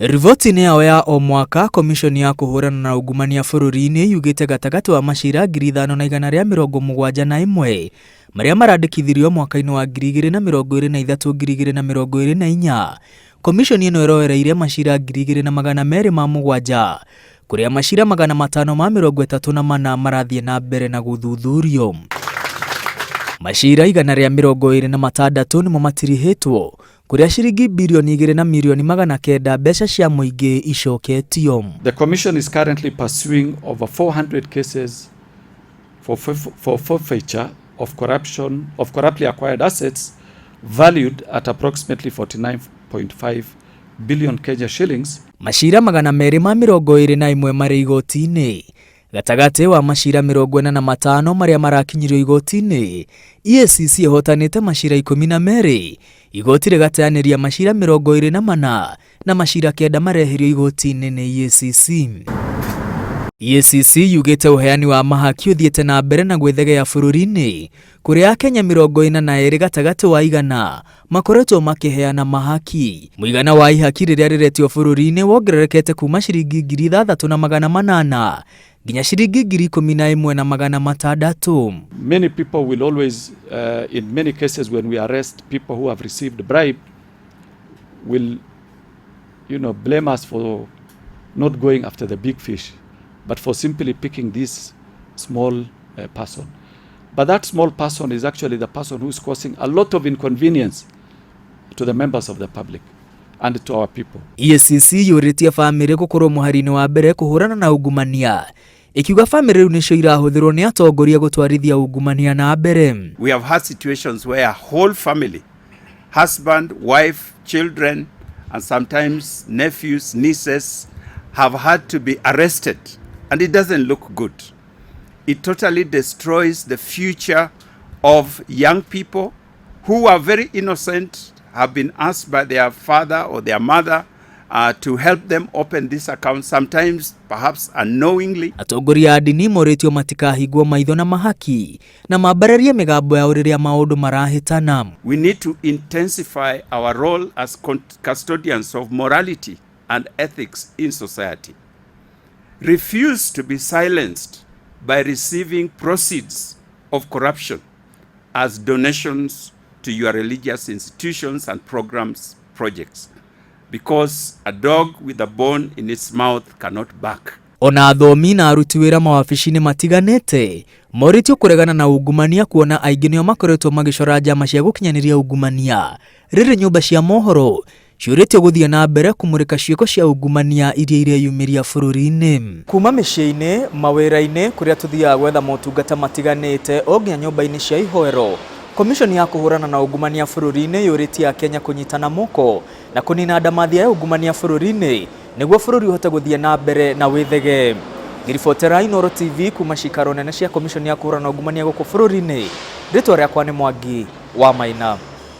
Riboti-inĩ yao ya o mwaka, Komishoni ya kũhũrana na ungumania bũrũri-inĩ yugĩte gatagatĩ wa macira 5171 marĩa marandĩkithirio mwaka-inĩ wa 2023 2024, komishoni ĩno ĩroereire macira 2207 kũrĩa macira 534 marathiĩ na mbere na gũthuthurio. Macira 126 nĩmo matirihĩtwo kũrĩa ciringi birioni 2 na mirioni 900 mbeca cia mũingĩ icoketio. The Commission is currently pursuing over 400 cases for forfeiture of corruption of corruptly acquired assets valued at approximately 49.5 billion Kenya shillings. Macira 221 marĩ igoti-inĩ. Gatagatĩ wa macira 45 marĩa marakinyirio igoti-inĩ, EACC ĩhotanĩte macira 12, igoti rĩgateanĩria macira 24 na macira 9 mareherio igoti-inĩ nĩ EACC. EACC yugĩte ũheani wa mahaki ũthiĩte na mbere na gwĩthegea bũrũri-inĩ kũrĩa Akenya 42 gatagatĩ wa 100 makoretwo makĩheana mahaki. Mũigana wa ihaki rĩrĩa rĩretio bũrũri-inĩ wongererekete kuma ciringi 6800 nginya ciringi 11600. Many people will always, in many cases when we arrest people who have received bribe, will blame us for not going after the big fish, but for simply picking this small person. But that small person is actually the person who is causing a lot of inconvenience to the members of the public and to our people. EACC yũrĩtie bamĩrĩ gũkorwo mũhari-inĩ wa mbere kũhũrana na ungumania, ĩkiuga bamĩrĩ rĩu nĩcio irahũthĩrwo nĩ atongoria gũtwarithia ungumania na mbere. We have had situations where a whole family, husband, wife, children, and sometimes nephews, nieces, have had to be arrested, and it doesn't look good. It totally destroys the future of young people who are very innocent, have been asked by their father or their mother to help them open this account, sometimes perhaps unknowingly. Atongoria a ndini morĩtio matikahingwo maitho na mahaki na mambararie mĩgambo yao rĩrĩa maũndũ marahĩtana. We need to intensify our role as custodians of morality and ethics in society. Refuse to be silenced by receiving proceeds of corruption as donations to your religious institutions and programs, projects, because a dog with a bone in its mouth cannot bark. Ona athomi na aruti wĩra mawabici-inĩ matiganĩte morĩtio kũregana na ungumania kuona aingĩ nĩo makoretwo magĩcora njama cia gũkinyanĩria ungumania. Rĩrĩ nyũmba cia mohoro ciũrĩtio gũthiĩ na mbere kũmũrĩka ciĩko cia ungumania iria ireyumĩria bũrũri-inĩ. Kuma mĩciĩ-inĩ, mawĩra-inĩ, kũrĩa tũthiaga gwetha motungata matiganĩte o nginya nyũmba-inĩ cia ihoero, Komishoni ya kũhũrana na ungumania bũrũri-inĩ yũrĩtie Akenya kũnyitana moko na kũnina ndamathia ya ungumania bũrũri-inĩ nĩguo bũrũri ũhote gũthiĩ na mbere na wĩthege. Ngĩribotera Inooro TV kuma cikaro nene cia Komishoni ya kũhũrana na ungumania gũkũ bũrũri-inĩ, rĩtwa rĩakwa nĩ Mwangi wa Maina.